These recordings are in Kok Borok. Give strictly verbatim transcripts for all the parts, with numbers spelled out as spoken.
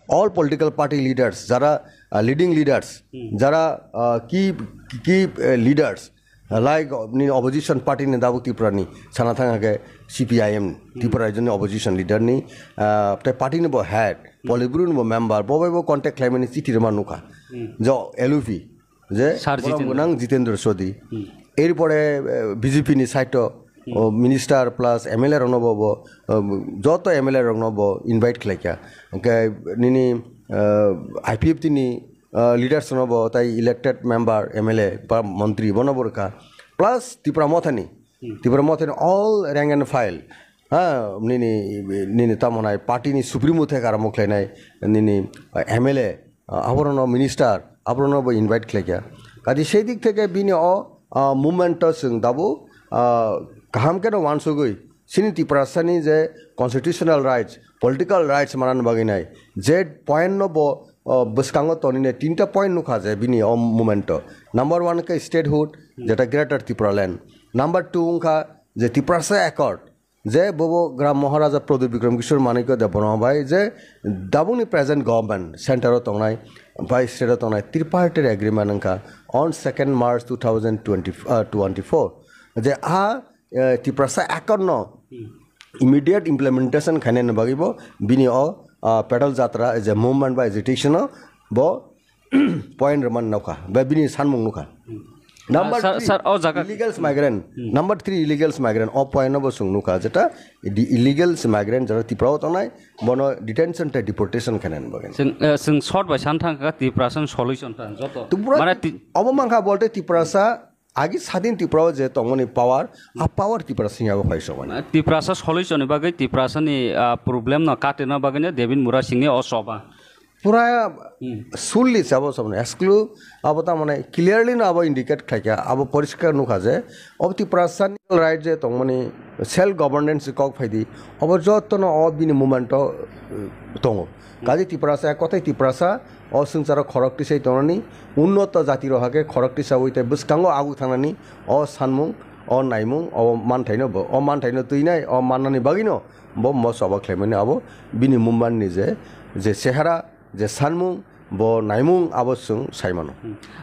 All political party leaders, jara, uh, leading leaders, jara, uh, key, key, uh, leaders, uh, like, uh, ni opposition party ni dabuk Tripura ni sana thang ke C P I M, Tripura region ni opposition leader ni, uh, te party ni bo head, Politburo ni bo member, bo bai bo contact khlaimani chithi rwma nukha. Jo L U P, je Sir borom Jitendra. Gwnang Jitendra Sodhi. Erpore, uh, B J P ni side o, o minister plus M L A rokno bo, bo, uh, joto M L A rokno bo invite khlaikha. Hwnkhe nini, uh, I P F T ni, uh, leaders no bo tai elected member, M L A ba montri bono bo rwkha. Plus Tipra Mothani, Tipra Mothani all rank and file. Ha, nini, nini tamo nai party ni supremo thai karamo khlainai nini, uh, M L A, uh, aborokno minister, aborokno bo invite khlaikha. Kaji sei dik theke bini o, uh, movement o chwng dabu, uh, kaham khe no wansugwi chini Tiprasani je constitutional rights, political rights manani bagwi nai je point no bo, uh, bwskango tonine tinta point nukha je bini o movement o. Number one khe statehood, jeta Greater Tipraland. Number two wngkha je Tiprasa Accord, je bobo Gram Maharaja Pradyut Bikram Kishore Manikya Debbarma bai je dabungni present government center o tongnai bai state o tongnai tripartite agreement wngkha on second March two thousand twenty, uh, twenty-four, je a, uh, Tiprasa Accord no immediate implementation khainani bagwi bo bini o, uh, pedal jatra je movement ba agitation o bo point rwmani nukha, ba bini sanmung nukha. Number Ah, sir, three, sir, o jaga illegals migrant. Number three, illegals migrant. O point no bo chwng nukha, jeta di illegals migrant jara Tripura o tongnai, bono detention tei deportation khainani bagwi. Chwng, eh, chwng short bai san thang kha Tiprasa solution ta joto. Tripura Mane ti- obo mankha bolte Tiprasa agi sadin Tripura o je tongmani power, a power Tiprasa singya bo phai sokmani. Tiprasa solution ni bagwi Tiprasa ni, ah, problem no katirna bagwi no David Murasing ni o soba. Pura sulli se abo sabno exclude abo ta mane clearly no abo indicate khlaikha, abo poriskar nukha je obo Tiprasa ni right je tongmani self governance kok phaidi obo jotono o bini movement o, uh, tongo. Kaje Tiprasa kothai Tiprasa o swngcharo khorok tisai tongnani unnoto jati rohake khorok tisawi tei bwskango aguk thangnani o sanmung, o naimung, o manthaino bo, o manthaino twinai, o mannani bagwino bo mo choba khlaimani abo bini movement ni je, je chehara, je sanmung, bo naimung abo chwng sai mano.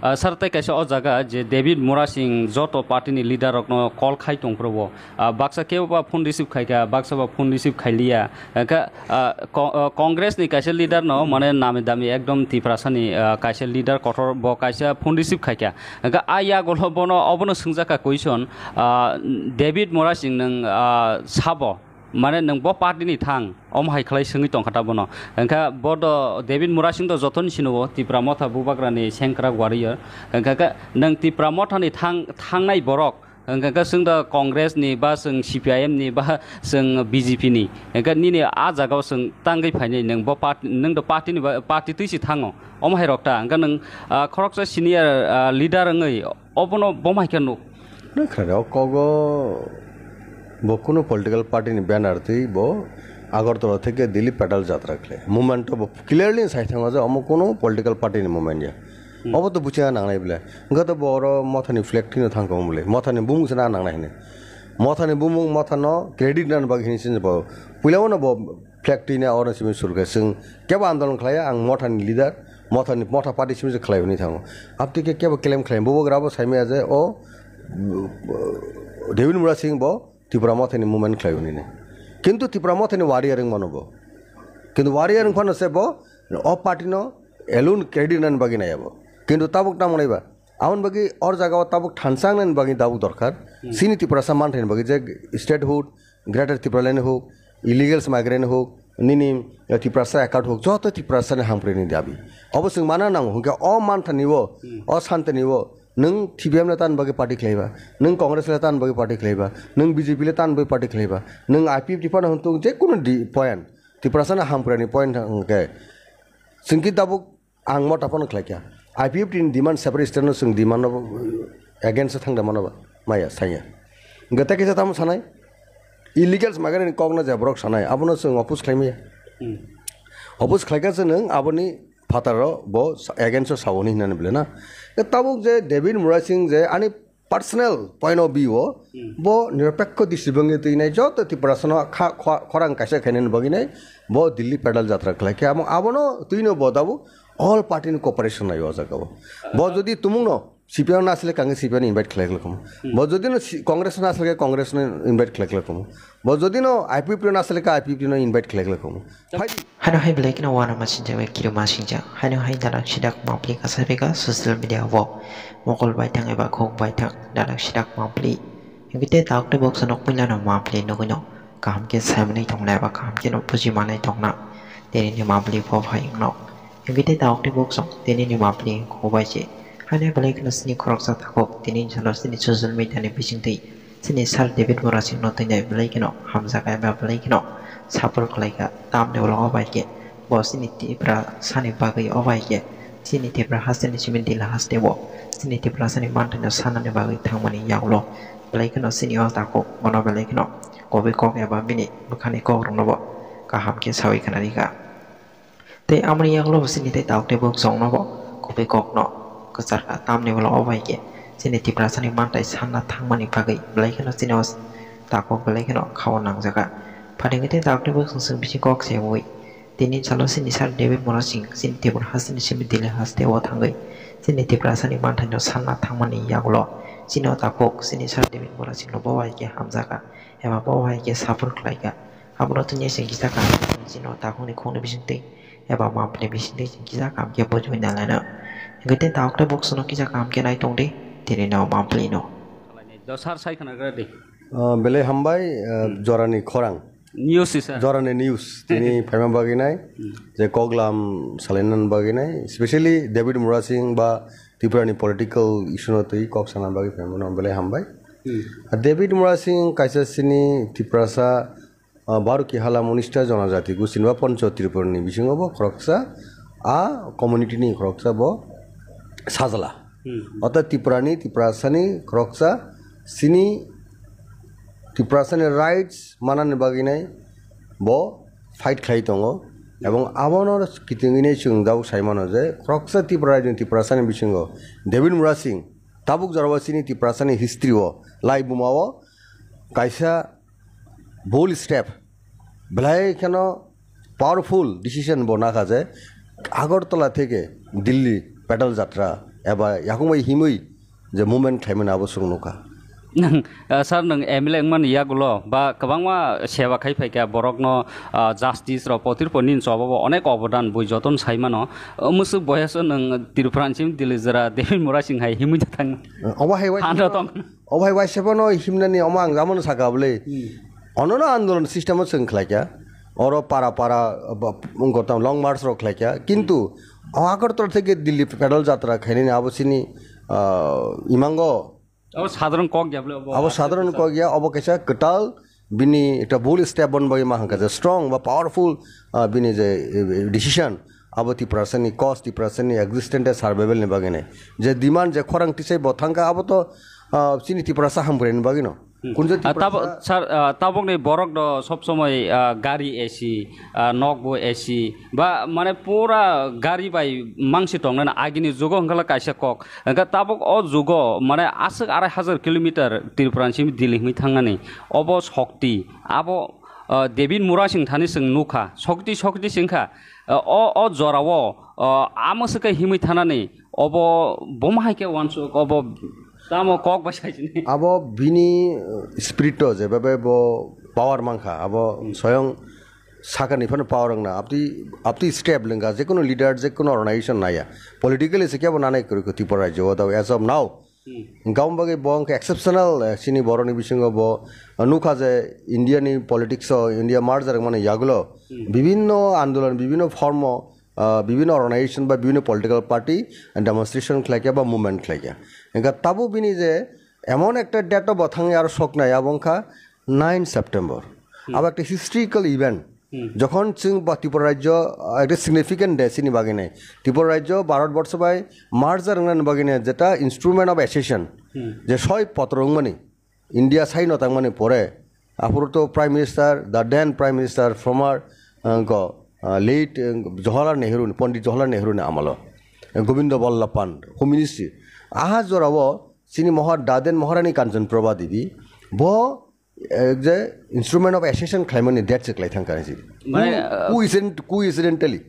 Ah, sir, tei kaisa o jaga je David Murasing joto party ni leader rokno call khai tong phuru bo, ah, baksa kebo ba phone receive khai kha, baksa ba phone receive khai liya. Hwnkhe, ah, Ko-, ah, Congress ni kaisa leader no mane nami dami ekdom Tiprasa ni, ah, kaisa leader kotor bo kaisa phone receive khai kha. Hwnkhe a yagulo bono obono swngjak kha question, ah, David Murasing nwng, ah, sabo? Mane nwng bo party ni thang, omo hai khlai swngwi tongkha ta bono. Hwnkhe bo do David Murasing do jotoni sino o Tipra Motha bubagra ni sengkrak warrior. Hwnkhe khe nwng Tipra Motha ni thang, thangnai borok. Hwnkhe khe chwng do Congress ni ba chwng C P I M ni ba chwng B J P ni. Hwnkhe nini a jaga o chwng tangwi phainai nwng bo party, nwng do party ni ba, party twi si thango. Omo hai rok ta. Hwnkhe nwng, ah, khoroksa senior, ah, leader wngwi obono bo hai khe nuk. Na khare o kogo bo kuno political party ni banner twi bo Agartala theke Delhi pedal jatra khle. Movement to bo clearly sai thango je omo kuno political party ni movement ya. Obo to buchina nangnai bile. Hwnkhe to bo oro Mothani flag thwino thangkha bole. Mothani bumung se na nangnai hwnwi. Mothani bumung Mothano credit nani bagwi hwnwi se bo. Puila bono bo flag twina oro simi surkha. Chwng kebo andolon khlaiya, ang Mothani leader, Mothani, Motha party simi se khlai hwnwi thango. Abtwi khe kebo claim khlai. Bo bo grabo saimaya je o David Murasing bo Tipra Mothani movement khlai hwnwi ne. Kintu Tipra Mothani warrior wng mano bo. Kintu warrior wng phano se bo o party no alone credit nani bagwi nai abo. Kintu tabuk tamo nai ba? Aboni bagwi or jaga o tabuk thansa nani bagwi tabuk dorkar. Sini Tiprasa manthai ni bagwi je statehood, Greater Tipraland huk, illegals migrant huk, nini Tiprasa account huk, joto Tiprasa ni hamkrai ni dabi. Obo chwng mana nango, hwnkhe o manthani o, o santani o, nwng T P M le tan bagwi party khlaiba, nwng Congress le tan bagwi party khlaiba, nwng B J P le tan bagwi party khlaiba, nwng I P F T phano hwntung je kuno di point, Tiprasa ni hamkrai ni point hwnkhe, chwng ki tabuk Ang mota phano khlai kha. I P F T ni demand separate state no chwng demand no against thang da mano ba? Maya, saya. Hwnkhe tei kisa tamo sanai? Illegals migrant ni kok no je borok sanai, abono chwng oppose khlai maya. Oppose khlai kha se nwng aboni phataro bo against o sao ni hinani bole na. Tabuk je David Murasing je ani personal point of view o, hmm, bo nirapekho dristigwngwi twi nai joto Tiprasano kha-, kha-, khorang kaisa khainani bagwi nai bo Delhi pedal jatra khlai khe. Amo-, abono twi no bo tabuk all party ni cooperation nai o jaga o. Bo jodi tumung no C P I M no asle kangkhe C P I M no invite khlai khlai khumu. Hmm. Bo jodi no si-, Congress no asle khe Congress no invite khlai khlai khumu. Bo jodi no I P F T no asle khe I P F T no invite khlai khlai khumu. Phai di. Haino hai belai kheno uanama sinjak bai kirima singjak. Haino hai darak sidak mapli kasai bega social media o mokol baithang eba khuk baithang darak sidak mapli. Hingke te dak te boksa nok puila no mapli nugui no kaham ke sai manai tongna eba kaham ke no buji manai tongna. Tini ni mapli bo phai wngno. Hingke te dak te boksa tini ni mapli khuk bai se. Haino belai kheno sini khoroksa takhuk tini salo sini social media ni bising twi. Chini Sir David Murasing no twi nai belai kheno hamjak eba belai kheno support khlai kha. Tamni ulo o bai khe bo chini Tiprasa ni bagwi o bai khe chini Tipra haste ni simi Delhi haste o chini Tiprasa ni manthai no sanani bagwi thangmani yagulo belai kheno chini o takhuk bono belai kheno kubui kok eba bini bwkhani kok rok no bo kaham khe saui khna rikha. Tei amoni yagulo bo chini tei tabuk tei bwswk no bo kubui kok no kwchar kha. Tamni ulo o bai khe chini Tiprasa ni manthai sanna thangmani bagwi belai kheno chini o takhuk belai kheno khao nangjakha. Phaidi tei tabuk tei bwswk chwng bisi kok se wi. Tini salo chini Sir David Murasing chini Tripura haste ni simi Delhi haste o thangwi chini Tiprasa ni manthai no sanna thangmani yagulo chini o takhuk chini Sir David Murasing no bo bai khe hamjakha eba bo bai khe support khlai kha. Abono tini chwng kisa kaham chini o takhukni khukni bisingtwi eba mapli bisingtwi chwng kisa kaham khe bujui nalaino. Hingke tei tabuk tei boksono kisa kaham khe nai tongdi tini no mapli no. Do sar sai khna gra di. Ah, belai hambai, ah, jorani khorang. News isa. Jorani news. Tini phaima bagwi nai, je koklam salainani bagwi nai, specially David Murasing ba Tripura ni political issue no twi kok sana bagwi phaima no belai hambai. Hmm. Ah, David Murasing kaisa chini Tiprasa, ah, Baruki Hala Monista Jonajati Gustin ba Poncho Tripura ni bisingo bo khoroksa a community ni khoroksa bo sajla. Hmm. Orthat Tripura ni, Tiprasa ni khoroksa chini Tiprasa ni rights manani bagwi nai bo fight khlai tongo. Ebong abono kitingwi nai chwng dau sai mano je khoroksa Tripura ni, Tiprasa ni bisingo David Murasing tabuk jorao chini Tiprasa ni history o lai buma o kaisa bold step, belai kheno powerful decision bo nakha je Agartala theke Delhi pedal jatra eba yakung bai himwi je movement khlaimani abo chwng nukha. Nang, ah, sir, nang M L A wngmani yagulo ba kwbangma seba khai phaikha borokno, ah, justice rok potir poni choba bo onek obodan bui joton sai mano. O mwswk boyaso nang Tripura ni simi Delhi jora David Murasing hai himwi thang. Obo hai wai. Phan rok tong. O bhai, waisa phano himnani omo ang jamano saka bwle. Hmm. Ono no andolon system o chwng khlaikha. Oro para para, ba, wngkha tamo long march rok khlaikha. Kintu o Agartala theke Delhi pedal jatra khainani abo chini, ah, imango. Abo sadharon kok ya bwle, obo abo sadharon kok ya, obo kaisa kwtal bini ekta bold step on bagwi ma hangkha je strong ba powerful, ah, bini je, eh, decision. Abo Tiprasani cause, Tiprasani existence and survival ni bagwi nai. Je demand, je khorang tisai bo thangkha, abo to, ah, chini Tiprasa hamkrai ni bagwi no. Hmm. Kunjo Ah, tabo, Tiprasa sir, ah, tabok ni borok do sob somoi, ah, gari A C, ah, nok bo A C, ba mane pura gari bai mangsi tongnani agini jugo hwnkhe kaisa kok. Hwnkhe tabok o jugo mane aswk arai hajar kilometer Tripura ni simi Delhi hwnwi thangnani. Obo shokti, abo, ah, David Murasing thani chwng nukha. Shokti, shokti se wngkha. O, o jorao, o, amo se khe himwi thanani, obo boma hai khe uansuk, obo tamo kok bai sai sini. Abo bini, uh, spirit o je bebe bo power mankha, abo Hmm. soyong sakani phano power wngna. Abdi, abdi step lengkha, jekono leader, jekono organization naya. Politically se kebo nanai kwrwi kho Tripura rajyo o, as of now. Hmm. Hwnkha, omo bagwi bo wngkha exceptional, eh, chini borokni bisingo bo, eh, nukha je India ni politics o, India merger wngmani yagulo Hmm. bibinno andolon, bibinno form o, ah, bibinno organization ba bibinno political party demonstration khlaikha ba movement khlaikha. Hwnkha, tabuk bini je emon ekta date o bo thangwi aro soknai, abo wngkha nine September. Hmm. Abo ekta historical event. Hmm. Jokhon chwng ba Tripura rajyo, ah, ekta significant day chini bagwi nai. Tripura rajyo Bharat borsho bai merger wngnani bagwi nai, jeta instrument of accession, Hmm. je soi potro wngmani, India sai no tangmani pore, aphuru to Prime Minister, the then Prime Minister, former, ah, go, ah, late, ah, Jawaharlal Nehru ni, Pandit Jawaharlal Nehru ni amalo, ah, Govinda Vallabh Pant, Home Ministry. Aha jorao chini Mohar-, Daden Maharani Kanchan Prabha Devi, bo, eh, je instrument of accession khlaimani date se khlai thangkha hinwi. Mane, Who, uh, who isn't, who incidentally?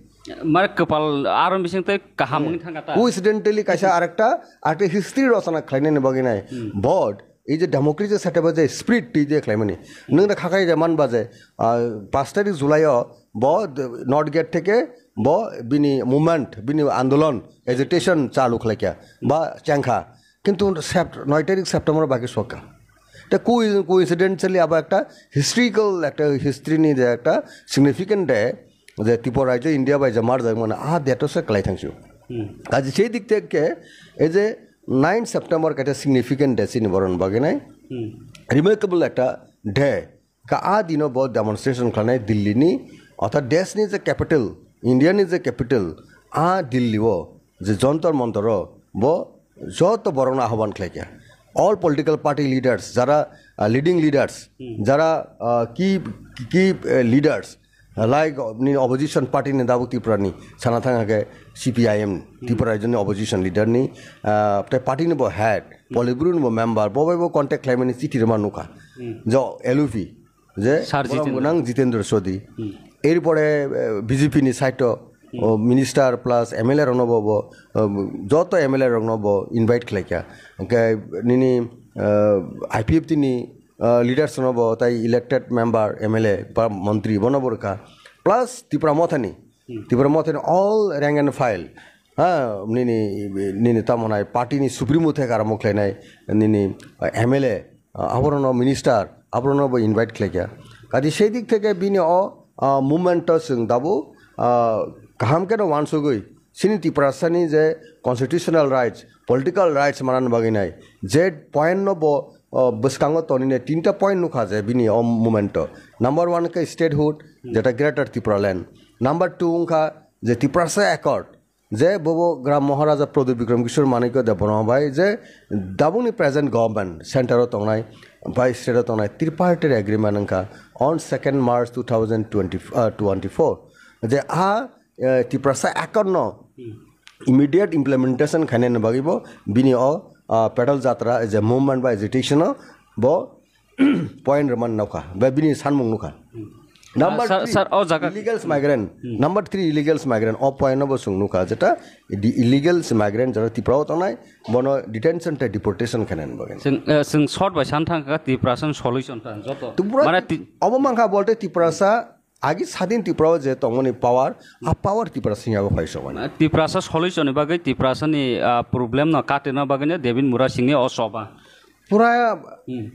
Mane kwpal aro bising tei kaham wngwi thangkha ta. Who incidentally kaisa arekta, arekta history rosana khlainani bagwi nai. But ei je democracy setup je spirit twi je khlaimani. Nwng da khakai je manba je, ah, paanch tarik July o bo d-, North Gate theke bo bini movement, bini andolon, agitation chalu khlaikha ba chengkha. Kintu sept-, noi tarik September baki sokha. Te co-, coincidentally abo ekta historical, ekta history ni je ekta significant day, je Tripura rajyo India bai je merge mane a date o se khlai thangsu. Kaji sei dik theke ei je nine September kaisa significant day chini boron bagwi nai. Remarkable ekta day. Ka a dino bo demonstration khlainai Delhi ni, orthat desh ni je capital, India ni je capital, a Delhi o je Jantar Mantar o bo joto borok no ahwan khlaikha. All political party leaders, jara, ah, leading leaders, jara, ah, key, key, eh, leaders, ah, like, uh, ni opposition party ni dabuk Tripura ni sana thang hake C P I M, Tripura rajyo ni opposition leader ni, ah, tei party ni bo head, Politburo ni bo member, bo bai bo contact khlaimani chithi rwma nukha. Jo L U P, je Sir borok Jitendra. Gwnang Jitendra Sodhi. Erpore, eh, B J P ni side o, o minister plus M L A rokno bo, bo, eh, joto M L A rokno bo invite khlaikha. Hwnkhe nini, eh, I P F T ni, eh, leaders no bo tai elected member, M L A ba montri bono bo rwkha. Plus Tipra Mothani, Tipra Mothani all rank and file. Ha, nini, nini tamo nai party ni supremo thai karamo khlainai, nini, eh, M L A, ah, aborokno minister, aborokno bo invite khlaikha. Kadi sei dik theke bini o, ah, movement o chwng dabu, ah, kaham khe no uansugwi chini Tiprasani je constitutional rights, political rights manani bagwi nai je point no bo, ah, bwskango tonine tinta point nukha je bini o movement o. Number one khe statehood, jeta Greater Tipraland. Number two wngkha je Tiprasa Accord, je bobo Gram Maharaja Pradyut Bikram Kishore Manikya Debbarma bai je dabungni present government center o tongnai bai state o tongnai tripartite agreement wngkha on second March two thousand twenty, uh, twenty-four, je a, eh, Tiprasa Accord no immediate implementation khainani bagwi bo bini o, ah, pedal jatra je movement ba agitation o bo point rwmani nukha, ba bini sanmung nukha. Number Ah, sir, three, sir, o jaga illegals migrant. Number three, illegals migrant. O point no bo chwng nukha, jeta di illegals migrant jara Tripura o tongnai, bono detention tei deportation khainani bagwi. Chwng, eh, chwng short bai san thangkha Tiprasa solution ta joto. Tripura Mane ti- obo mankha bolte Tiprasa agi sadin Tripura o je tongmani power, a power Tiprasa ni abo phai somani. Tiprasa solution ni bagwi Tiprasa ni, ah, problem no katirna bagwi no David Murasing ni o choba. Pura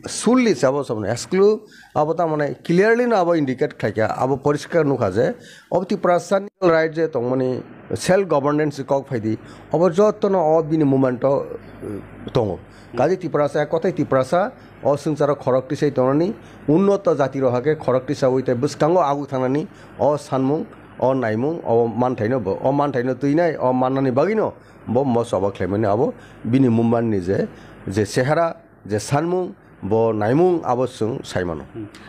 sulli se abo samani exclude abo ta mane clearly no abo indicate khlaikha, abo poriskar nukha je obo Tiprasa ni right je tongmani self governance kok phaidi obo joto no o bini movement o, eh, tongo. Kaje Tiprasa kothai Tiprasa o swngcharo khorok tisai tongnani unnoto jati rok hake khorok tisawi tei bwskango aguk thangnani o sanmung, o naimung, o manthaino bo, o manthaino twinai, o mannani bagwino bo mo choba khlaimani abo bini movement ni je, je chehara, je sanmung, bo naimung abo chwng saimano.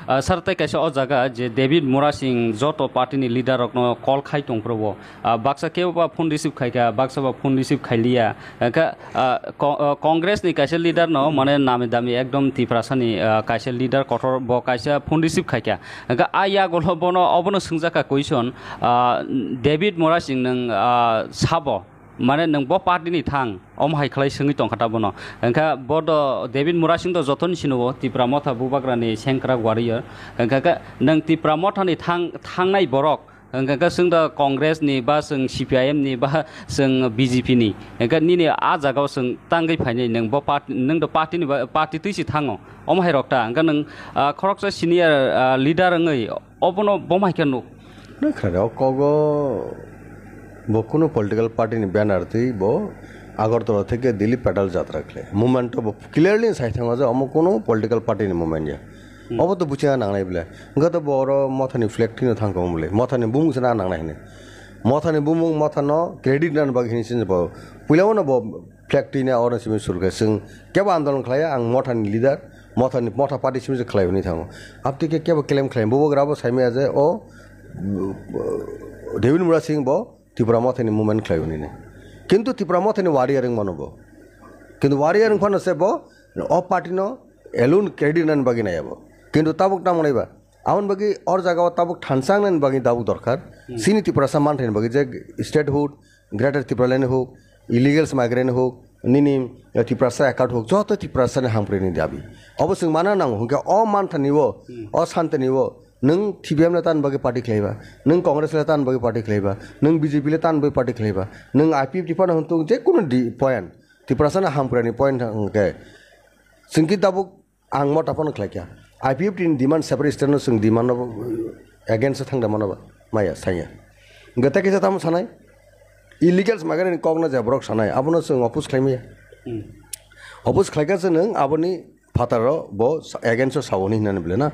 Ah, sir, tei kaisa o jaga je David Murasing joto party ni leader rokno call khai tongphuru bo, ah, baksa kebo ba phone receive khaikha, baksa ba phone receive khailiya. Hwnkhe, ah, ko-, ah, Congress ni kaisa leader no mane nami dami ekdom Tiprasa ni, ah, kaisa leader kotor bo kaisa phone receive khaikha. Hwnkhe a yagulo bono obono swngjakha question, ah, David Murasing nwng, ah, sabo? Mane nwng bo party ni thang, omo hai khlai swngwi tongkha ta bono. Hwnkha bo do David Murasing do jotoni sino o Tipra Motha bubagra ni sengkrak warrior. Hwnkha khe nwng Tipra Motha ni thang, thangnai borok. Hwnkha khe swng do Congress ni ba swng C P I M ni ba swng B J P ni. Hwnkha nini a jaga o swng tangwi phainai nwng bo party, nwng do party ni ba, party twi si thango. Omo hai rok ta. Hwnkha nwng, ah, khoroksa senior, ah, leader wngwi obono bo mai khe nuk. Nukha o kogo bo kunu political party ni banner twi bo Agartala theke Delhi pedal jatra khlai. Movement to bo clearly sai thango je omo kunu political party ni movement ya. Obo to buchina nangnai bole. Hwnkhe to bo oro Mothani flag thwino thangkha bole. Mothani bumung se na nangnai hwnwi. Mothani bumung Mothano credit nani bagwi hwnwi sinjak bo. Puila bono bo flag twina oro simi sulkhe chwng kebo andolon khlaiya, ang Mothani leader, Mothani, Motha party simi se khlai hwnwi thango. Abtwi khe kebo claim khlai, bubagra bo saimaya je o, David Murasing bo Tipra Mothani movement khlai hwnwi ni. Kintu Tipra Mothani warrior wng mano bo. Kintu warrior wngphano se bo o party no alone credit nani bagwi nai abo. Kintu tabuk tamo naiba. Aboni bagwi or jaga o tabuk thansa nani bagwi tabuk dorkar. Sini Tiprasa manthani bagwi je statehood, Greater Tipraland huk, illegal migrant huk, nini Tiprasa account huk, joto Tiprasa ni hamkrai ni dabi. Obo chwng mana nango, hwnkhe o manthani o, o santani o, nwng T P M le tan bagwi party khlaiba, nwng Congress le tan bagwi party khlaiba, nwng B J P le tan bagwi party khlaiba, nwng I P F T phano hwntung je kuno di point, Tiprasa no hamkrai ni point hwnkhe, chwng ki tabuk Ang mota phano khlai kha. I P F T ni demand separate state no chwng demand no against thang da mano ba? Maya, saya. Hwnkhe tei kisa tamo sanai? Illegal migrant ni kok no je borok sanai, abono chwng oppose khlai maya. Oppose khlai kha se nwng aboni phataro bo against o sao hwnwi hinani bole na.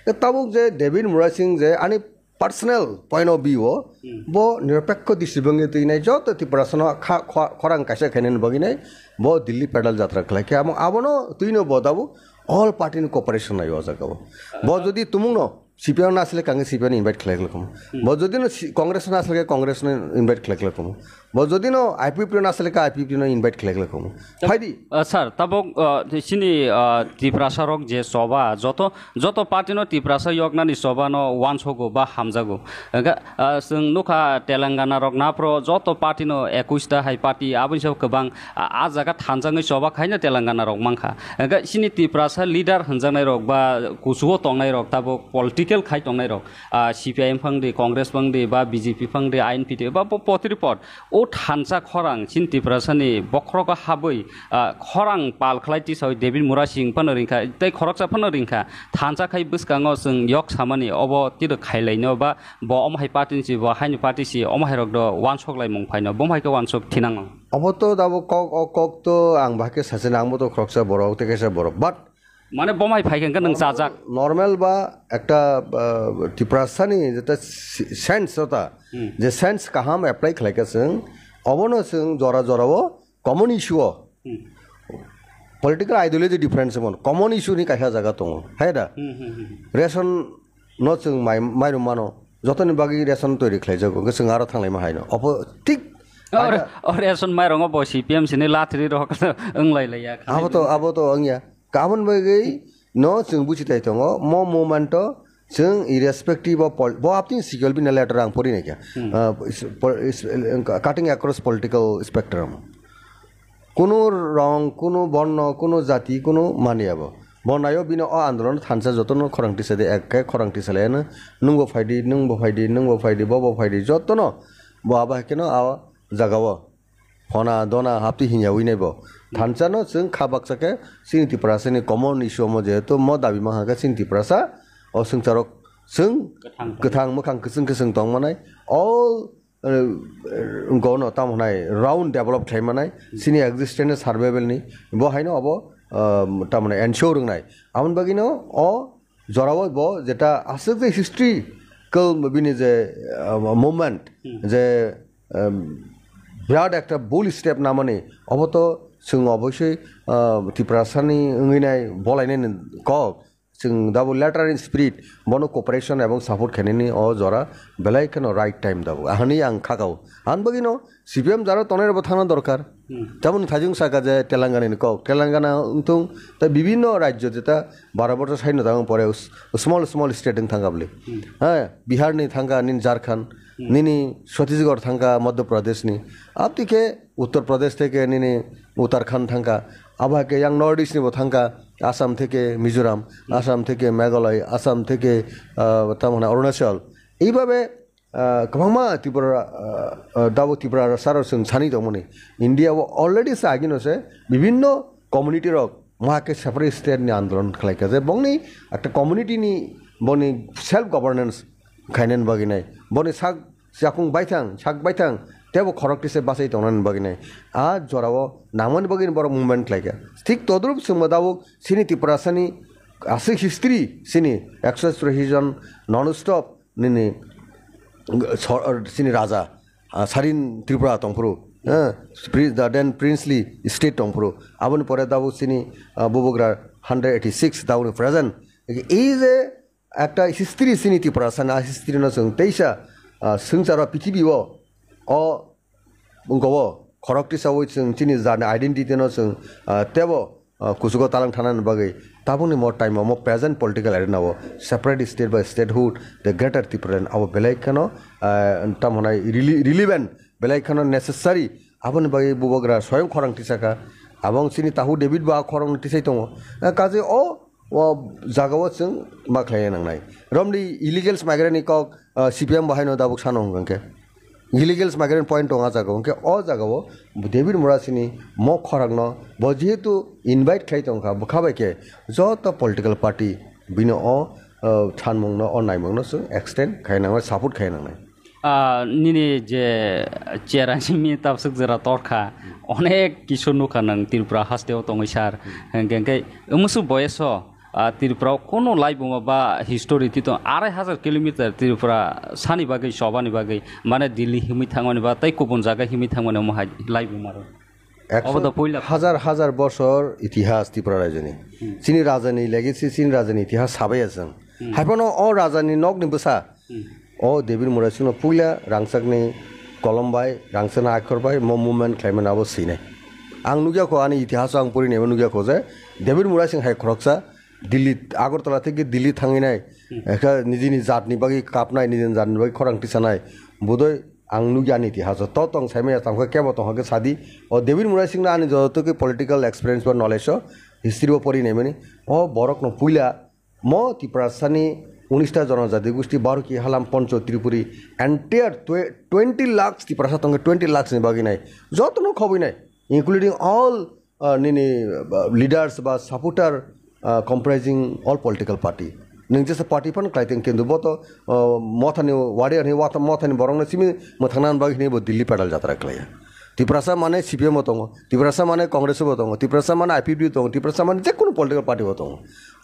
Tabuk je David Murasing je ani personal point of view o bo niropekho distibangwi twi nai joto Tiprasano kha-, kha-, khorang kaisa khainani bagwi nai bo Delhi pedal jatra khlai khe amo abono twino bo tabuk all party ni cooperation nai o jaga o. Bo jodi tumung no C P M no asle kange C P M no invite khlai khlai kamo. Bo jodi no si-, Congress no asle Congress no invite khlai khlai kamo. Bo jodi no I P F T no asle ka I P F T no invite khlai khlai kamo. Phaidi. Ah, sir, tabuk, ah, sini, ah, Tiprasa rok je soba joto Joto party no Tiprasa yoknani choba no uansogo ba hamjago. Hwnkhe, ah, chwng nukha Telangana rok naphro joto party no ekush ta hai party aboni sabo kwbang, ah, ah jaga thanjaknai choba khaino Telangana rok mankha. Hwnkhe chini Tiprasa leader hwnjaknai rok ba kuchugo tongnai rok tabuk political khai tongnai rok, ah, C P I M phang di, Congress phang di ba B J P phang di, I N P di ba bo potripot. O thansa khorang chini Tiprasani bokhorogo habwi, ah, khorang pal khlai tisawi David Murasing phano ringkha, tei khoroksa phano ringkha. Thansa khai bwskango chwng yok samani obo tiro khailaino ba bo omo hai party ni si, bo haini party si, omo hai rok do uansuk laimung phaino, bo hai khe uansuk thinango. Obo to dabo kok, o kok to ang bahai khe sachina, ang bo to khoroksa borok, tei kaisa borok. But Mane bo mai phai khe nwng chajak. Normal ba ekta, ah, Tiprasani jeta si-, sense ota, je sense kaham apply khlai kha chwng, obono chwng jora jora o common issue o. Political ideology difference mon, common issue ni kaisa jaga tongo, hai da? Ration no chwng mai, mairum mano, jotoni bagwi ration toiri khlai jago, hwnkhe chwng aro thanglai ma haino. Opo thik. O re-, o ration mairongo bo C P M sini lathri rok wng lai lai ya. Abo to, abo to wng ya. Kabon bagwi no chwng buchi tai tongo, mo movement o chwng irrespective of pol-, bo apni sikol bini letter ang pori naikha. Ah, is, pol-, is, cutting across political spectrum. Kunu rong, kunu borno, kunu jati, kunu mani abo. Bo naio bini o andolon thansa jotono khorang tisa de, ek khe khorang tisa le ano, nwng bo phaidi, nwng bo phaidi, nwng bo phaidi, bo bo phaidi, jotono bo abo hai kheno a jaga o. Hona dona hapti hinya wi nai bo. Thansa no chwng kha baksa khe chini Tiprasa ni common issue omo jehetu mo dabi ma hwnkha chini Tiprasa o swngcharok chwng kwthang mwkhang kwchwng kwchwng tong manai. All, eh, gono tamo hwnai round develop khlai manai. Chini existence survival ni bo haino abo, um, tamo hwnai ensure wngnai. Aboni bagwi no o jorao bo jeta aswk je history kal bini je, ah, movement, je, um, birat ekta bold step namani, obo to chwng obosoi, ah, Tiprasani wngwi nai bolainani kok, chwng dabo letter in spirit, bono cooperation ebong support khainani o jora belai kheno right time dabo. Ahani ang khakao. Ang bagwino C P M jaro tongnai rokbo thangna dorkar. Tamoni thajwng saka je Telangana ni kok, Telangana wngthung, tei bibinno rajyo jeta baro bochor saino tangma pore us-, small small state wng thangka bwle. Ha, Bihar ni thangka, nini Jharkhand, nini Chhattisgarh thangka, Madhya Pradesh ni. Abtwi khe Uttar Pradesh theke nini Uttarakhand thangka. Abo hai khe yang North East ni bo thangka, Assam theke Mizoram, Assam theke Meghalaya, Assam theke, ah, tamo hwnai Arunachal. Eibabe ah, kwbangma Tripura, ah, ah, dabo Tripura saro chwng sani tongmani. India o already se agino se bibinno community rok ma khe separate state ni andolon khlai kha. Je bongni ekta community ni boni self governance khainani bagwi nai. Boni sak yakung baithang, sak baithang tebo khorok tise bachai tongnani bagwi nai. A jorao nangmani bagwi borok movement khlai kha. Thik todrup chwngma dabo chini Tiprasani aswk history chini ekso chwrashi jon non stop nini sor-, sini raja, ah, Sarin Tripura tongphuru, eh, pri-, the then princely state tongphuru. Aboni pore tabuk sini, ah, bubagra hundred eighty six tabukni present. Ei je ekta history sini Tiprasani, ah, history no chwng teisa, ah, swngcharo prithibi o, o wngkha o khorok tisaui chwng chini jani identity no chwng, ah, tebo, ah, kuchugo talang thanani bagwi tabukni mo time o mo present political arena o separate state by statehood the greater Tipraland abo belai kheno, ah, tamo hwnai rele-, relevant, belai kheno necessary. Aboni bagwi bubagra soyong khorang tisaka. Abong chini tahu David ba khorang tisai tongo. Ah, kaje o, o jaga o chwng ma khlai nangnai. Romni illegals migrant ni kok, ah, C P M bo haino dabuk sano hwnkhe. Illegals migrant point tongo ah jaga o. Hwnkhe o jaga o David Murasing ni mo khorang no bo jehetu invite khlai tongkha, bwkha bai khe joto political party bini o, ah, thanmung no, o naimung no chwng extend khai nangnai, support khai nangnai. Ah, nini je cherani mi tabswk jora torkha, onek kisu nukha nang Tripura haste o tongwi sar. Hwnkhe, hwnkhe, umsu boyeso, ah, Tripura o kono laibuma ba history tito arai hajar kilometer Tripura sani bagwi, sobani bagwi, mane Delhi himwi thangmani ba, tei kubun jaga himwi thangmani omo hai laibuma rw. Obo to puila. Hajar hajar bosor itihas Tripura rajani. Hmm. Chini rajani legacy, chini rajani itihas sabai aswng. Hmm. Haiphano o rajani nokni bwsa. Hmm. O David Murasing no puila rangchakni kolom bai, rangchakni akhor bai mo movement khlaimani abo sinai. Ang nukya kho, ani itihaso ang puri naima nukya kho je David Murasing hai khoroksa Delhi, Agartala theke Delhi thangwi nai. Hmm. Ekha nijini jatni bagwi kapnai, nijini jatni bagwi khorang tisanai. Budoi ang nukya ani itihaso. To tong saimaya tongkha kebo tongkha khe sadi. O David Murasing no ani joto khe political experience ba knowledge o history bo pori naimani. O borok no puila mo Tiprasani unista jonojati gosti Baruki Halam Poncho Tripuri entire twe-, twenty lakhs Tiprasa tongkha, twenty lakhs ni bagwi nai. Joto no khobwi nai, including all, uh, nini, uh, leaders ba supporter, uh, comprising all political party. Nwng jesa party phan khlai tong kintu bo to, uh, mothani warrior hini wata mothani borok no simi mwthangna bagwi hini bo Delhi pedal jatra khlaiya. Tiprasa mane C P M bo tongo, Tiprasa mane Congress bo tongo, Tiprasa mane I P F T bo tongo, Tiprasa mane jekunu political party bo tongo.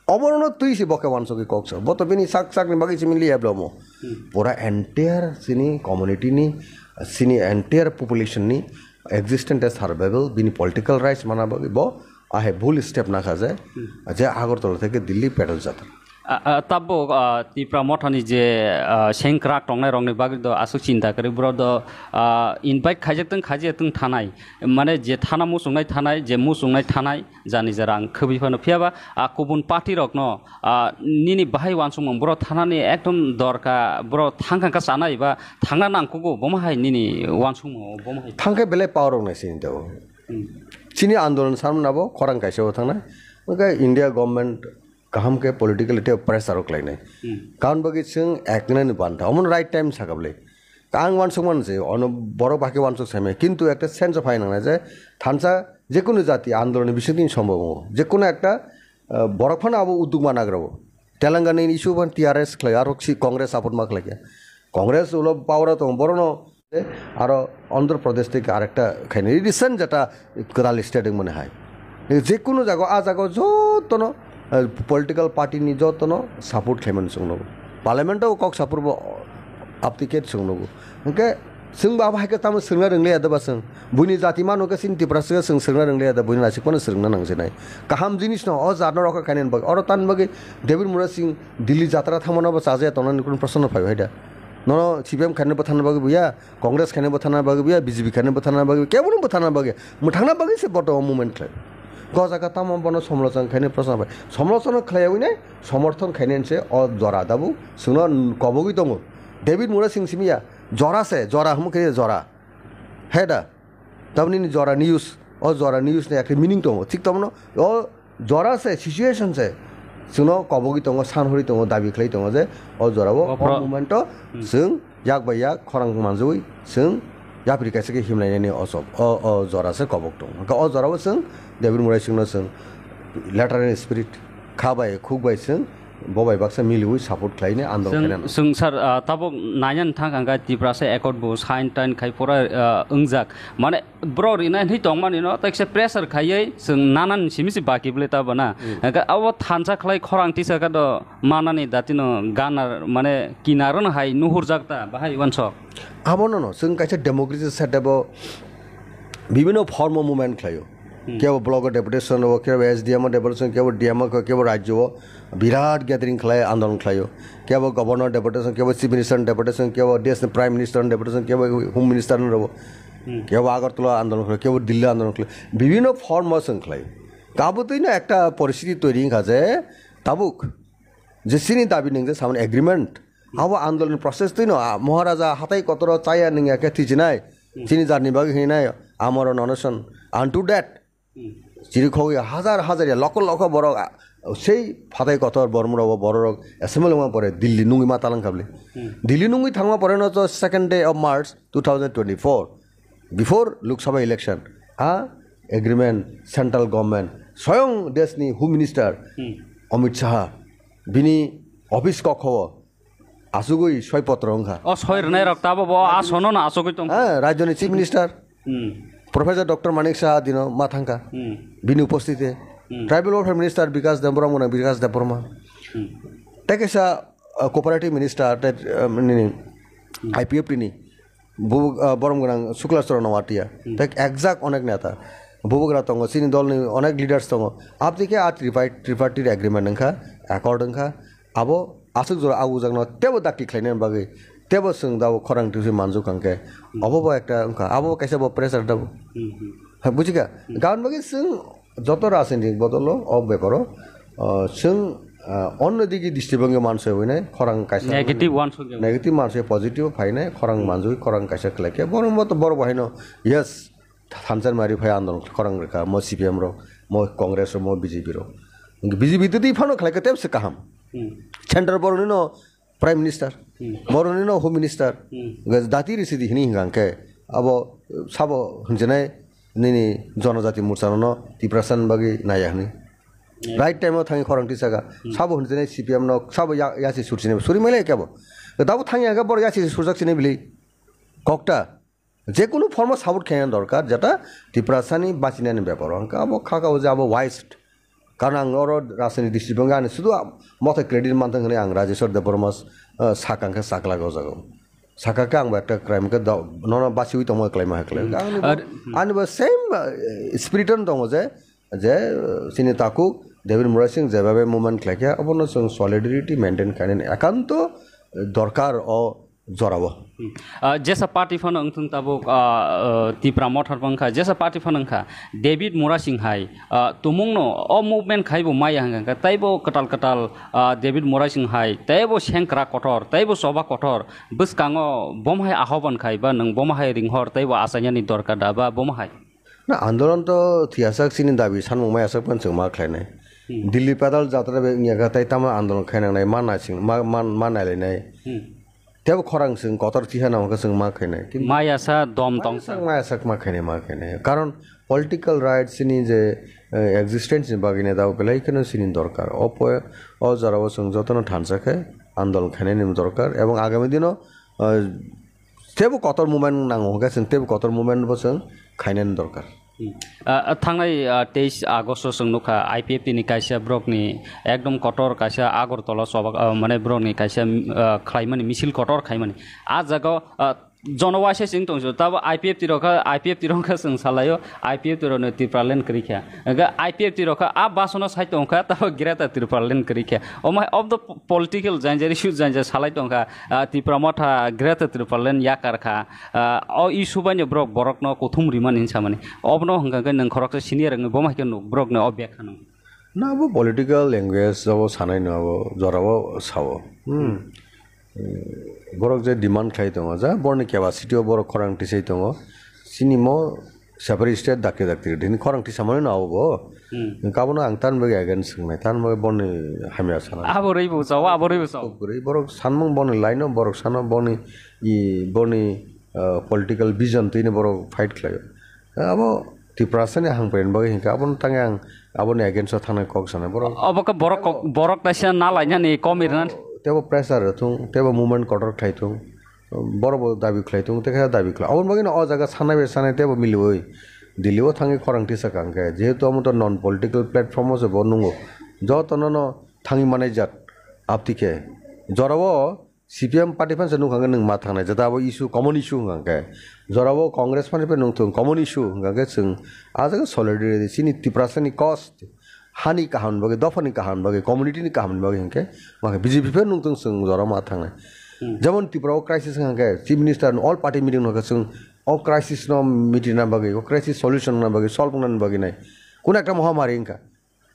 Obono twi se bo khe wansugwi kok sa. Bo to bini sak sakni bagwi simi liya blomo. Hmm. Pura entire sini community ni, sini entire population ni existence and survival, bini political rights mana bagwi bo ahai bhul step nakha je, hmm, je Agartala theke Delhi pedal jatra. A, a, tabuk, a, Tipra mothani je, a, sengkrak tongnai rokni bagwi do aswk chinta kwrwi, borok do, a, invite khaijak tong khaijak tong thanai, mane je thana muchungnai thanai, je muchungnai thanai, jani jara ang khwbwi phano. Phiya ba, a, kubun party rokno, a, nini bahai wansukmung, borok thanani ekdom dorkar, borok thang kha kha chanai ba thangna nangkugo, bomo hai nini wansukmung, bomo hai. Thang khe belai power rok nai sini do. Hmm. Chini andolon samna bo khorang kaisa bo thangnai. Hwnkhe India government kaham khe politically tei pressure o khlainai. Hmm. Karon bagwi chwng eknani banta. Omono right time sakha bwle. Ang wansukmano se, ono borok bahai khe wansuk saimaya. Kintu ekta sense o phai nangnai je thansa jekunu jati andoloni bisingtwi sombo wngo. Jekunu ekta, ah, borok phano abo udduk ma nagra o. Telangana ni issue ban T R S khlai, aro si Congress support ma khlai khe. Congress ulo power o tongo, borokno aro Andhra Pradesh theke arekta khainai. Recent jeta kwtal state wngmani hai. Jekunu jaga, a jaga jotono, eh, political party ni jotono support khlaimani chwng nugo. Parliament o kok support bo aptikeet chwng nugo. Hwnkhe chwng bo abo hai khe tamo swrwngna rwngli ya da ba chwng? Buini jati mano khe chini Tiprasa khe chwng swrwngna rwngli ya da, buini naisik phano swrwngna nangsinai. Kaham jinis no o jat no rokha khainani bagwi. Oro tan bagwi David Murasing Delhi jatra thangmano bo chajaya tongnani kunu proshno phai hai da. Nono C P M khainani bwthana bagwi buya, Congress khainani bwthana bagwi buya, B J P khainani bwthana bagwi, kebono bwthana bagwi, mwthangna bagwi se boto o movement khlai. Go jaga tamo bono somolochona khainani proshno phai. Somolochona khlaiyawi nai, somorthon khainani se o jora dabu, chwngno kobogwi tongo. David Murasing simi ya, jora se, jora hwnmung khe jora. He da? Tamoni ni jora news, o jora news ni ekhe meaning tongo. Thik tamno o jora se, situation se chwngno kobogwi tongo, san hori tongo, dabi khlai tongo je o jora o, o Opro- movement o, hmm, chwng yak bai yak khorang manjui chwng yapri kaisa khe himlainani o sob, o, o jora se kobok tongo. Hwnkhe o jora o chwng David Murasing no chwng letter and spirit kha bai khuk bai chwng bo bai baksa miliui support khlaini andolon Chwng, khainani. Chwng sir, ah, tabuk nainani thang ang kha Tiprasa accord bo sign tain khai pura, ah, wngjak. Mane borok rinai hinwi tongmani no, tei kisa pressure khaiwi chwng nanani simi se baki bwle ta bana. Hmm. Hwnkhe abo thansa khlai khorang tisa khe do manani datino ganar, mane kinarno hai nuhurjak ta, bahai uansok. Abono no, chwng kaisa democracy setup o bibino form o movement khlaio. Hmm. Kebo block o deputation rwo, kebo S D M o deputation, kebo D M o, kebo rajyo o birat gathering khlai, andolon khlaio. Kebo governor deputation, kebo chief minister deputation, kebo desh ni prime minister deputation, kebo home minister rwo. Kebo Agartala andolon khlai, kebo Delhi andolon khlai, bibhinno form o chwng khlai. Kabutwino ekta poristiti toiri wngkha je tabuk je chini dabi nwng je samani agreement, abo andolon process twino, ah, Maharaja hatai kotoro chaya nwngya khe thwijinai, chini jarni bagwi hinai amoro nonoson. And to that, chiri khogwi hazar hazar ya, lokho lokho borok, ah, sei phatai kotor bormorok, bororok assembly wngma pore Delhi nungwi ma talang khabli. Delhi nungwi thangma pore no to second day of March two thousand twenty-four, before Lok Sabha election, a agreement central government, soyong desni Home Minister Amit Shah bini office kokho asugwi soi potro wngkha. O soi rwnai rok tabo bo a sono no asugwi tong. Ha, rajyoni Chief Minister Professor Doctor Manik Saha dino ma thangkha. Bini upostite Tribal Welfare Minister Bikash Debbarma, Bikash Debbarma. Tei kaisa, uh, Cooperative Minister, tei, uh, nini I P F T ni bu, uh, borom gwnang Suklas Charan Noatia. Tei exact onek neta. Bubagra tongo, chini dolni onek leaders tongo. Abdi khe a tripartite, tripartite agreement wngkha, accord wngkha. Abo aswk jora agujakno tebo dakti khlainani bagwi tebo chwng dabo khorang twi manjuk hwnkhe, obo bo ekta wngkha, abo bo kaisa bo pressure dabo. Ha, bujikha? Gaon bagwi chwng joto rajnitik bodolo o beparo, ah, chwng, ah, onno digi district bangwi mansoi hwnwi khorang kaisa negative uansukya. Negative mansoi positive phainai khorang manjui khorang kaisa khlaikhe borok bo to borok bo haino yes thansa mari phai andolon khorang rwkha mo C P M rok mo Congress rok mo B J P rok. B J P twi phano khlaikhe tebse kaham. Center borok nino Prime Minister, boroni no Home Minister, dati risidi hini hingkha khe abo sabo hinjinai nini Jonojati Morcha no Tiprasa ni bagwi naya hini. Right time o thangwi khorang tisaka, sabo hinjinai C P M no sabo ya-, yasi surchini suri mailai kebo. Dabo thangya khe boro yasi surjak sini bili kokta. Jekunu form o support khaina dorkar, jeta Tiprasani bachinani beparo. Hwnkhe abo kha kha o je abo waste. Karon ang oro rajniti distibangwi ani sudu mothai credit manthang hwnwi ang Rajeshwar Debbarma, ah, sakang khe saklak o jaga. Saka khe ang bo ekta crime khe do-, nono bachiwi tongma kwlaima hai kwlai. Ani bo, ani bo same, ah, spirit ano tongo je, je, uh, chini takhuk David Murasing jebabe movement khlaikha, abono chwng solidarity maintain khainani ekanto, uh, dorkar o jorao. Ah, jesa party phano wngthung tabuk, ah, ah, Tipra Motha wngkha, jesa party phano wngkha, David Murasing hai, ah, tumungno o movement khaibo maya hwnkha, taibo kwtal kwtal, ah, David Murasing hai, taibo sengkrak kotor, taibo choba kotor, bwskango bomo hai ahoban khai ba nwng bomo hai ringhor, taibo achainani dorkar da ba bomo hai? Na, andolon to thiyasak chini dabi sanmung maya sak phano chwng ma khlainai. Delhi pedal jatra bai wngya kha, tai tamo andolon khainangnai, ma naising, ma, ma, ma nailainai. Tebo khorang chwng kotor thiha nang khe chwng ma khainai. Kintu maya sa dom tong sa. Maya sak ma khainai, ma khainai. Karon political right chini je, eh, existence ni bagwi ne dao belai kheno chini dorkar. O po-, o jorao chwng jotono thansa khe andolon khainani dorkar. Ebong agami dino, eh, Tebo kotor movement nango hwnkhe chwng tebo kotor movement bo chwng khainani dorkar. Ah, ah, thangnai, ah, teis August o chwng nukha I P F T ni kaisa borokni ekdom kotor kaisa Agartala chobak, ah, mane borokni kaisa, ah, khlaimani misil kotor khaimani. Ah jaga o, ah, jono waisa chwng tongso tabo I P F T rok kha, I P F T rok kha chwng salaio, I P F T rok no Tipraland kwrwi kha. Hwnkhe I P F T rok kha a basono sai tong kha tabo Greater Tipraland kwrwi kha. Omo hai of the political janja issue janja salai tong kha. Ah, Tipra Motha Greater Tipraland yakar kha. Ah, o issue bai no borok borokno kuthum rimani hinwi samani. Obono hwnkha khe nwng khoroksa senior wngwi bomo hai khe nuk borokno o bag khano. Na, abo political language abo sanai no abo jorao sao. Hmm. Borok je demand khlai tongo, ja borokni capacity o borok khorang tisai tongo. Chini mo separate state dakti dakti rini khorang tisamani no abo bo. Hwnkhe abono ang tani bagwi against wngnai, tani bagwi borokni hamya sana. Abo rwi bo sao, abo rwi bo sao. Kwrwi borok sanmung borokni line o borok sano borokni i borokni, ah, political vision twino borok fight khlaio. Abo Tiprasani hangpreni bagwi hinkhe abono tangwi ang aboni against o thangnai kok sanai borok. Obo khe borok kok, borok kaisa na lainani kom irnani. Tebo pressure rw thung, tebo movement kotor khlai thung. Borok bo dabi khlai tongo, tei khe dabi khlai. Aboni bagwino o jaga sanai bai sanai teibo miliui Delhi o thangwi khorang tisa kha hwnkhe, jehetu omo to non political platform o se bo nungo. Jotono no thangwi manai jat. Abtwi khe jorao C P M party phan se nukha hwnkhe nwng ma thangnai, jeta abo issue, common issue hwnkha hwnkhe. Jorao Congress phan se nung thung, common issue hwnkha hwnkhe chwng a jaga solidarity chini Tiprasani cost. Hani kaham ni bagwi, dophani kaham ni bagwi, community ni kaham ni bagwi hinkhe, ma khe B J P phe nung tong chwng jora ma thangnai. Jemon Tripura o crisis wngkha khe, Chief Minister no all party meeting no khe chwng O crisis no mitina bagwi, o crisis solution na bagwi, solve na bagwi nai. Kuna ekta mohamari wngkha.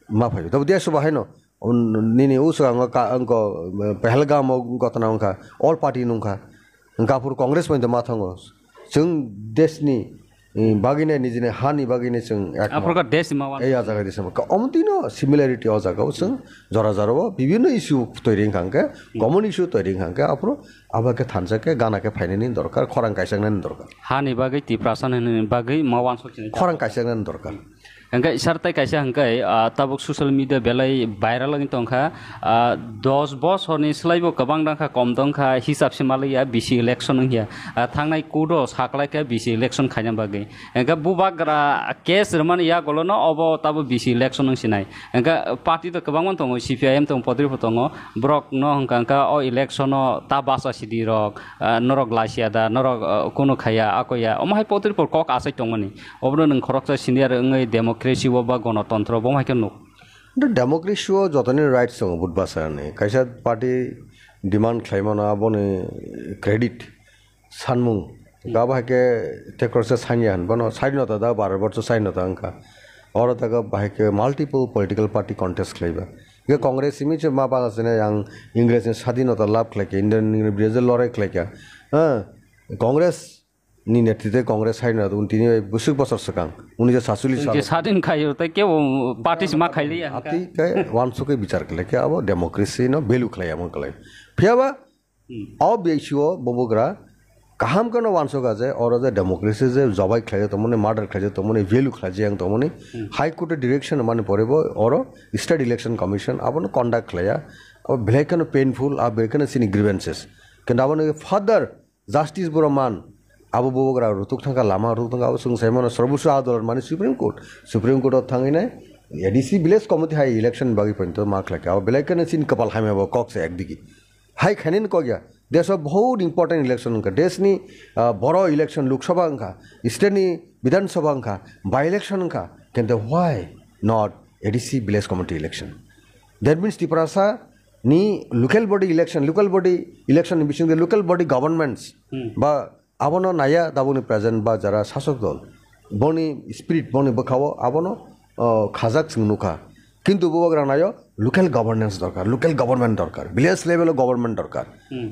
Ma phaio. Tabo dia suba haino. Un-, nini usu ang ka, ang ko, eh, Pahalgam o gotna wngkha. All party nungkha. Wngkha aphuru Congress pointo ma thango. Chwng desni, eh, bagwi nai nijini hani bagwi nai chwng ek Aphuru ka desh ma wan. Ei jaga dise ma. Ka omtino similarity o jaga o chwng jora jora o bibhinno issue toiri wngkha hwnkhe, common issue toiri wngkha hwnkhe aphuru Abo khe thansa khe gana khe phainani dorkar, khorang kaisaknani dorkar. Hani bagwi Tiprasa nini bagwi ma wansuk chini. Khorang kaisaknani dorkar. Hwnkhe sir tai kaisa hwnkhe, ah, tabuk social media belai viral wngwi tongkha, ah, dos bosorni slaibo kwbang dangkha, kom dongkha, hisab se maliya bisi election wngya. Ah, thangnai kudo saklaikha bisi election khaina bagwi. Hwnkhe bubagra case rwmani yagulono obo tabo bisi election wngsinai. Hwnkhe party to kwbangma tongo, C P I M tongo, Patribo tongo. Borok no hwnkha hwnkha o election o ta basa sidi rok, ah, norok lasia da, norok, ah, kunu khaya, ako ya. Omo hai Patribo kok asai tongmani. Obono nwng khoroksa senior wngwi democracy o ba gonotontro bo hai khe nuk. Ante democracy o jotoni rights tongo vote basa ni. Kaisa party demand khlai mano aboni credit. Sanmung. Abo hai khe tekroksa sanya hwn, bono sadinota da, baro borso sadinota wngkha. Oro da bahai khe multiple political party contest khlaiba. Hingke Congress simi se ma bana sene yang Ingres ni sadinota lab khlaikha, Indian ni biroje lorai khlaikha. Ha? Congress ni netritwe Congress sadinota untini bai bwswk bosor swkang, unniso satchollish salo. Sadin khaio tei kebo party se ma khailiya hwnkha. Ati khe wansukhe bichar khlaikha, abo democracy no value khlaiya mon khlai. Phiyaba Hmm. O B I C o bubagra kaham kheno wansukha je oro je democracy je jobai khlaijak tongmani, murder khlaijak tongmani, value khlaijak yang tongmani, Hmm. High Court o direction mani pore bo oro State Election Commission abono conduct khlaiya. Abo belai kheno painful, abo belai kheno chini grievances. Kintu abono further justice boro man, abo bubagra rutuk thangkha, lama rutuk thangkha, abo chwng sai mano Sarvoscho Adalat mani Supreme Court. Supreme Court o thangwi nai A D C village committee hai election bagwi pointo ma khlaikha. Abo belai kheno chini kwpal hamya bo kok se ekdigi. Hai khainani kok ya. Desh o bahut important election wngkha. Desh ni, ah, boro election Lok Sabha wngkha, state ni Bidhan Sabha wngkha, by election wngkha. Kintu why not A D C village committee election? That means Tiprasa ni local body election, local body election ni bisingtwi local body governments Hmm. ba abono naya tabukni present ba jara sasok dol. Boni spirit, boni bwkhao abono, oh, khajak chwng nukha. Kintu bubagra nayo local governance dorkar, local government dorkar, village level o government dorkar. Hmm.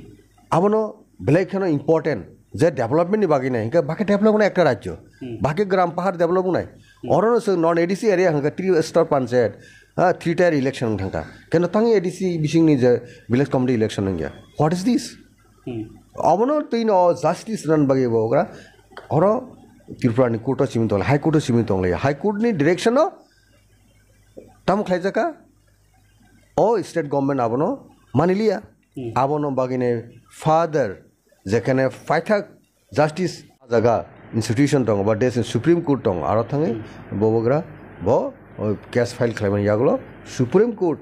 Abono belai kheno important je development ni bagwi nai, hingke baki develop nai ekta rajyo, Hmm. baki gram pahar develop nai. Hmm. Orono se non A D C area hingke three star panchayat, ha, three tier election thangkha. Keno tangi A D C bisingni je village committee election wngya. What is this? Hmm. Abono twi no justice ran bagwi bo ogra. Oro Tripura ni court o simi tong, High Court o simi tong le. High Court ni direction o tam khlaijaka. O state government abono maniliya. Hmm. Abono bagwi ne further jekhane paithak justice jaga institution tongo ba desh ni Supreme Court tongo, aro thangwi Hmm. bubagra bo o case file khlaimani yagulo Supreme Court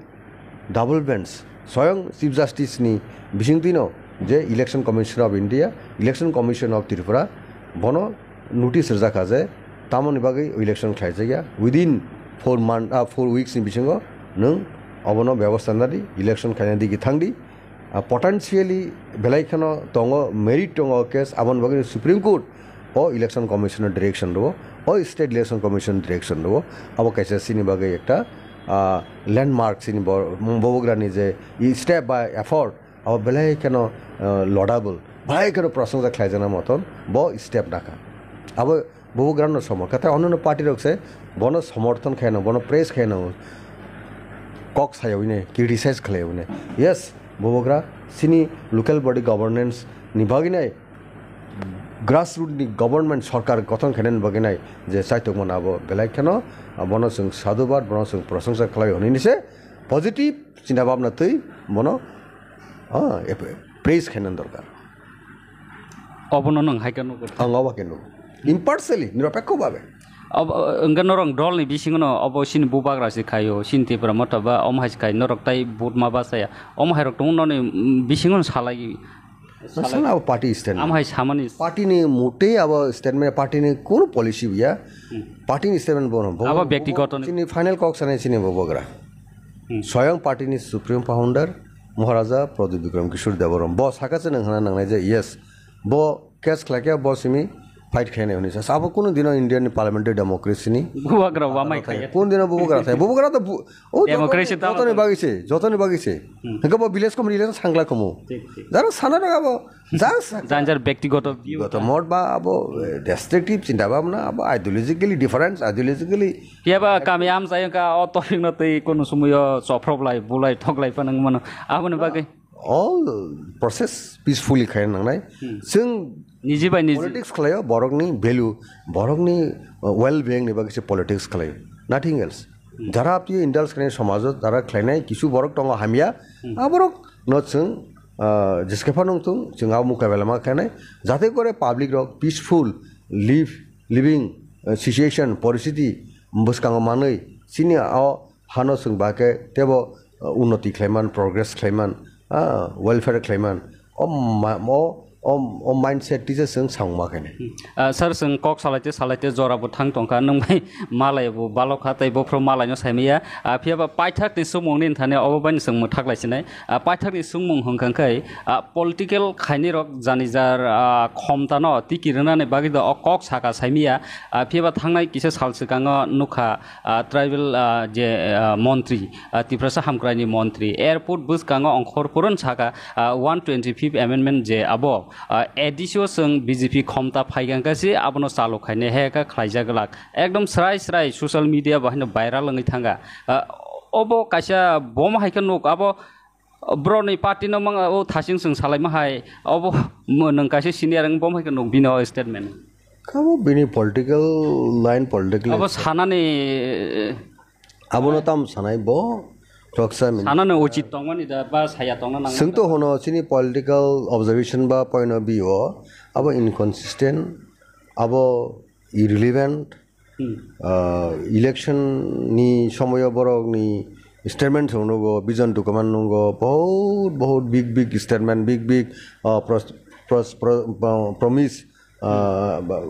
double bench, soyang Chief Justice ni bisingtwino je Election Commission of India, Election Commission of Tripura, bono notice rwjakha je tamoni bagwi election khlaijakya, within four month, ah, four weeks ni bisingo nwng obono bebostha nadi, election khlaina digi thangdi. Ah, potentially belai kheno tongo, merit tongo case, aboni bagwi Supreme Court o Election Commission o direction rwo, o State Election Commission direction rwo, abo kaisa chini bagwi ekta, ah, landmark chini bo-, bubagrani je i step by effort, abo belai kheno, ah, laudable, belai kheno prosongsa khlaijakna moton bo step nakha. Abo bubagrano somor kha, tei onno party rok se bono somorthon khaino, bono praise khaino, kok sayawi ne, criticize khlaiwi ne. Yes, bubagra chini local body governance ni bagwi nai, grassroot ni government, sorkar gothon khainani bagwi nai je chaitokmani abo belai kheno, ah, bono chwng sadhubad, bono chwng prosongsa khlai hwnwi ni se positive chinta bhabna twi bono, ah, ep-, praise khainani dorkar. Obono nwng hai khe nugo. Ang obo khe nugo. Impartially, nirapekho bhabe. Ob-, hwnkhe norok dolni bisingono obo chini bubagra se khaio, chini Tipra Motha ba omo hai se khai, norok tai vote ma bachaya. Omo hai rok tongo noni, mm, bisingono salai. Sana abo party statement. Amo hai samani. Party ni motei abo statement, party ni kono policy ya. Hmm. Party ni statement bono. Abo byaktigoto ni. Chini final kok sanai chini bubagra. Hmm. Soyang party ni supreme founder Maharaja Pradyut Bikram Kishore Debbarma. Bo saka se nang hana nangnai je, yes. Bo case khlaikha, bo simi fight khainai hwnwi sa. Abo kunu dino Indian parliamentary democracy ni Bubagra wamai khaya. Kunu dino bubagra thai. Bubagra to bu-, o joto-, Democracy tamo jotoni to. Bagwi se, jotoni bagwi se. Hmm. Hwnkhe bo village committee election sangla khomo. Thik, thik. Jara sana rok abo, just Jan jar byaktigoto view goto ta. Mot ba abo, eh, destructive chinta bhabna, abo ideologically difference, ideologically Phiya ba kami amchai wngkha, o topic no twi kunu sumoyo chophrok lai, bulai, thok lai phano wngmano. Aboni bagwi. All process peacefully khaina nangnai. Hmm. Chwng Niji bai niji. Politics khlaio, borokni value, borokni, uh, well being ni bagwi se politics khlaio. Nothing else. Hmm. Jara apni indulge khlainai somajo, jara khlainai kisu borok tongo hamya, hmm, aborok no chwng, uh, jeske phano wngthung, chwng abo mukabela ma khlainai. Jate kore public rok peaceful live, living, uh, situation, poristiti bwskango manwi, chini o hano chwng ba khe tebo, uh, unnoti khlaiman, progress khlaiman, ah, welfare khlaiman. O ma-, o, o, o mindset tisa chwng samung ma khainai. Hmm. Ah, sir, chwng kok salaite salaite jora bo thang tongkha, nwng bai malai bo balok kha, tei bophro malai no saimaya. Ah, phiya ba paithak ni sumung ni thani obo bai chwng mwthak lai sinai. Ah, paithak ni sumung hwnkha khe, ah, political khaini rok jani jar, ah, khomta no tiki rwnani bagwi do o kok saka saimaya. Ah, phiya ba thangnai kisa sal swkango nukha, ah, tribal, ah, je, ah, montri, ah, Tiprasa hamkraini montri, airport bwskango ongkhor purun saka, ah, one twenty fifth amendment je abo, ah, A D C o chwng B J P khomta phaikha khe se abono chalo khainai he kha khlaijak glak. Ekdom srai srai social media bo haino viral wngwi thanga. Ah, obo kaisa bom hai khe nuk abo Borokni party no mang o thasing chwng salaima hai obo mo nwng kaisa senior wng bo hai khe nuk bini o statement. Kabo bini political line, political Abo sanani Abono tam sanai bo khoroksa min- sanani uchit tongmani da ba saya tongna nang Chwng to hono chini political observation ba point of view o abo inconsistent, abo irrelevant, Hmm. Ah, election ni somoyo borok ni statement rok nugo, vision document nugo, bahut, bahut big, big statement, big, big, ah, pros-, pros-, pro-, ah, promise, ah, ba-,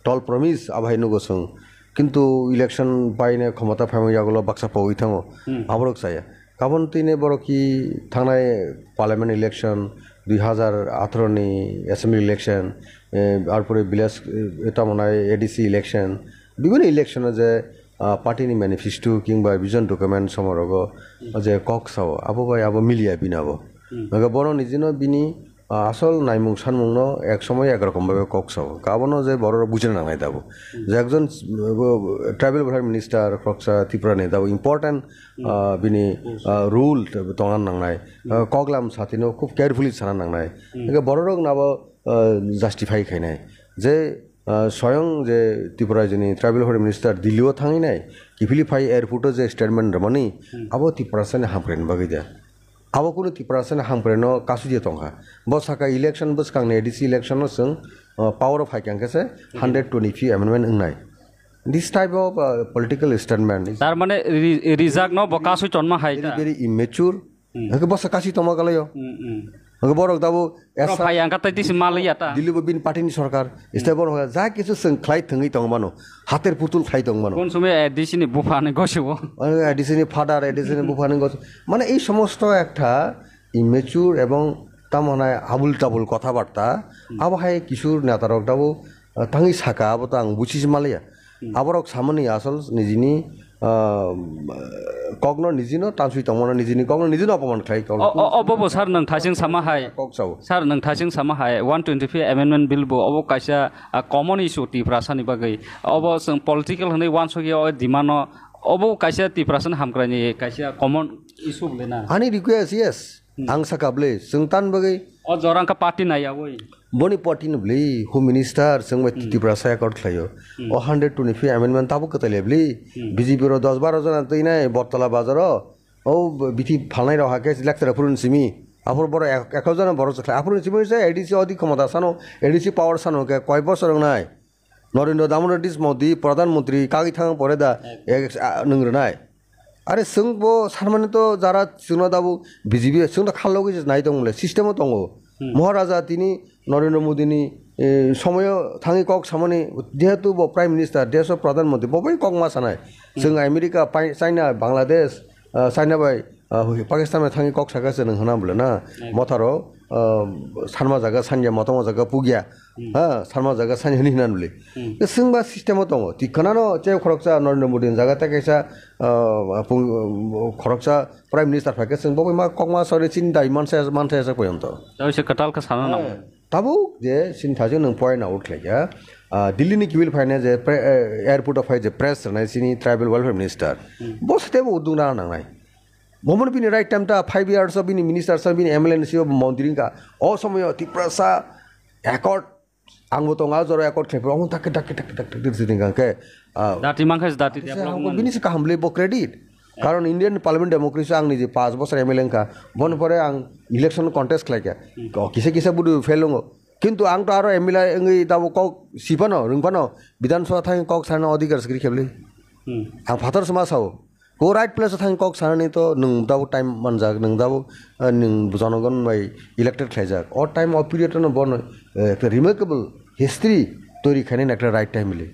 tall promise, abo hai nugo chwng. Kintu election paine khomota phaima yagulo baksa pogwi thango. Hmm. Aborok chaya. Kabon tini borok ki thangnai parliament election, dui hazar atharo ni assembly election, eh, arpore village, eh, tamo nai A D C election, bibhinno election o je, ah, party ni manifesto kingba vision document somorogo je kok sao, abo bai abo miliya bini abo. Hmm. Naga bono nijino bini Ah, asol naimung sanmungno ek somoy ek rokom bhabe kok sao. Abono je bororok bujina nangnai tabuk. Hmm. Je ekjon, uh, tribal welfare minister khoroksa Tripura ni tabuk important, Hmm. ah, bini, Yes. ah, rule tongna nangnai. Hmm. Ah, koklam satino khub carefully sana nangnai. Hmm. Hingke bororok nabo, ah, justify khainai. Je, ah, soyong je Tripura jini tribal welfare minister Delhi o thangwi nai, kiphilwi phai airport o je statement rwmani, Hmm. abo Tiprasani hamkrai ni bagwi da. Abo kunu Tiprasani hamkrai no kasui je tongkha. Bo saka election bwskang ni A D C election no chwng, uh, power o phai kha hwnkhe se hundred twenty-three amendment wngnai. This type of, uh, political statement is Tar mane ri-, rijak no bo kasui tonma hai very, ta. Very immature. Hmm. Hwnkhe bo sa kasui tongma kalaio. Hmm, hmm. Hwnkhe borok dabo Borok esa phai ang katai tisi mal ya ta. Delhi bo bini party ni sorkar. Stable hoya, ja kichu chwng khlai thwngwi tong mano, hater putul khlai tong mano. Kon somoi A D C ni bupha ni gosibo. A D C ni father, A D C ni bupha ni gos-, mane ei somosto ekta immature ebong tamo nai abul tabul kotha barta, Hmm. abo hai kisur neta rok dabo, ah, tangwi saka abo to ang buchi si maliya. Hmm. Aborok samani asol nijini ah, kokno nijino tanswi tongmano, nijini kokno nijino apaman khlai tong. O, o, obo bo sir nwng thasing sama hai. Kok sao. Sir nwng thasing sama hai, one twenty-fifth amendment bill bo obo kaisa, ah, common issue Tiprasani bagwi. Obo chwng political hwnwi wansukya o demand no, obo kaisa Tiprasani hamkraini kaisa common issue le na. Ani request, yes. Hmm. Ang saka bwle, chwng tan bagwi. O jora wngkha party naiyawi. Boni party ni bwle, Home Minister, chwng bai Hmm. Tiprasa accord khlaio. Hmm. O hundred twenty-five amendment tabuk kwtal ya bwle. Hmm. B J P ro dos baro jona twi nai, Bottola bazar o. O bithi phalnai rok hakhe lecture phurun simi. Aphuru boro ek, ek jona boro chwkhlai. Aphuru simi se A D C odi khomota sano, A D C power sano khe koi bosor wngnai. Narendra Damodar Modi Pradhan Mantri kagwi thang pore da Ek- ek, a, nwng rwnai. Are chwng bo sanmani to jara chwngno dabo B J P chwng to khalogwi je nai tong mole system o tongo. Hmm. Maharaja tini Narendra Modi ni, eh, somoyo thangwi kok samani jehetu bo Prime Minister, desh o Pradhan Mantri bo bai kok ma sanai. Hmm. Chwng America, pai-, China, Bangladesh, ah, China bai, ah, Pakistan bai thangwi kok saka se nwng hwnna bole na. Hmm. Motharo, ah, sanma jaga sanja, motoma jaga pugya. Hmm. Ha, sarma jaga sani hini hinan bili. Hmm. Ke singba system o tongo. Ti kanano che khoroksa Narendra Modi ni jaga ta kaisa, ah, pung-, khoroksa Prime Minister phaikhe sing bo ma kokma sori chin dai mansa, mansa esa poyonto. Tao se katal ka sana na. Eh, tabuk je sin thajo nung point out khlai ya. Ah, Delhi ni kibil phaina je pre-, eh, airport o phai je press rwnai sini tribal welfare minister. Hmm. Bo sete bo udung na nangnai. Momon bini right time ta five years o bini minister sa bini M L A ni siyo montri ka. O somoyo Tiprasa accord ang bo tonga jora accord khlai phuru tak tak tak tak tak sini kang ke. Ah, dati mangkha dati kisa development. Bini se kaham le bo credit. Karon Indian Parliament democracy ang ni je paanch bosor M L A wngkha. Bon pore ang election contest khlai kha. Hmm. Ko kisa kisa budu fail wngo. Kintu ang to aro M L A wngwi tabo kok sipano, rwngphano, Bidhan Sabha thang kok sana odhikar sikri kheble. Hmm. Ang phatar sama sao. Ko right place thang kok sanani to nung dabo time manjak, nung dabo, eh, nung jonogon bai elected khlaijak. O time o period no bon, eh, ekta remarkable history tori khaini ekta right time le.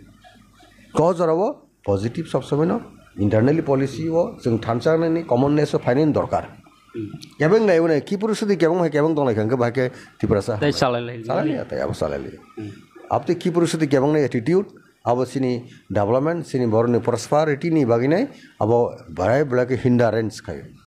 Ko jorabo positive sob somoi no internally policy o chwng thansa nani commonness o finance dorkar. Hmm. Kebeng nai une ki purusudi kebeng hai kebeng dong lai kha bahai ke Tiprasa. Tai salai lai. Salai ya, tai abo salai lai. Hmm. Abte ki purusudi kebeng nai attitude, abo sini development, sini boroni prosperity ni bagwi nai, abo barai bela ke hindrance khai.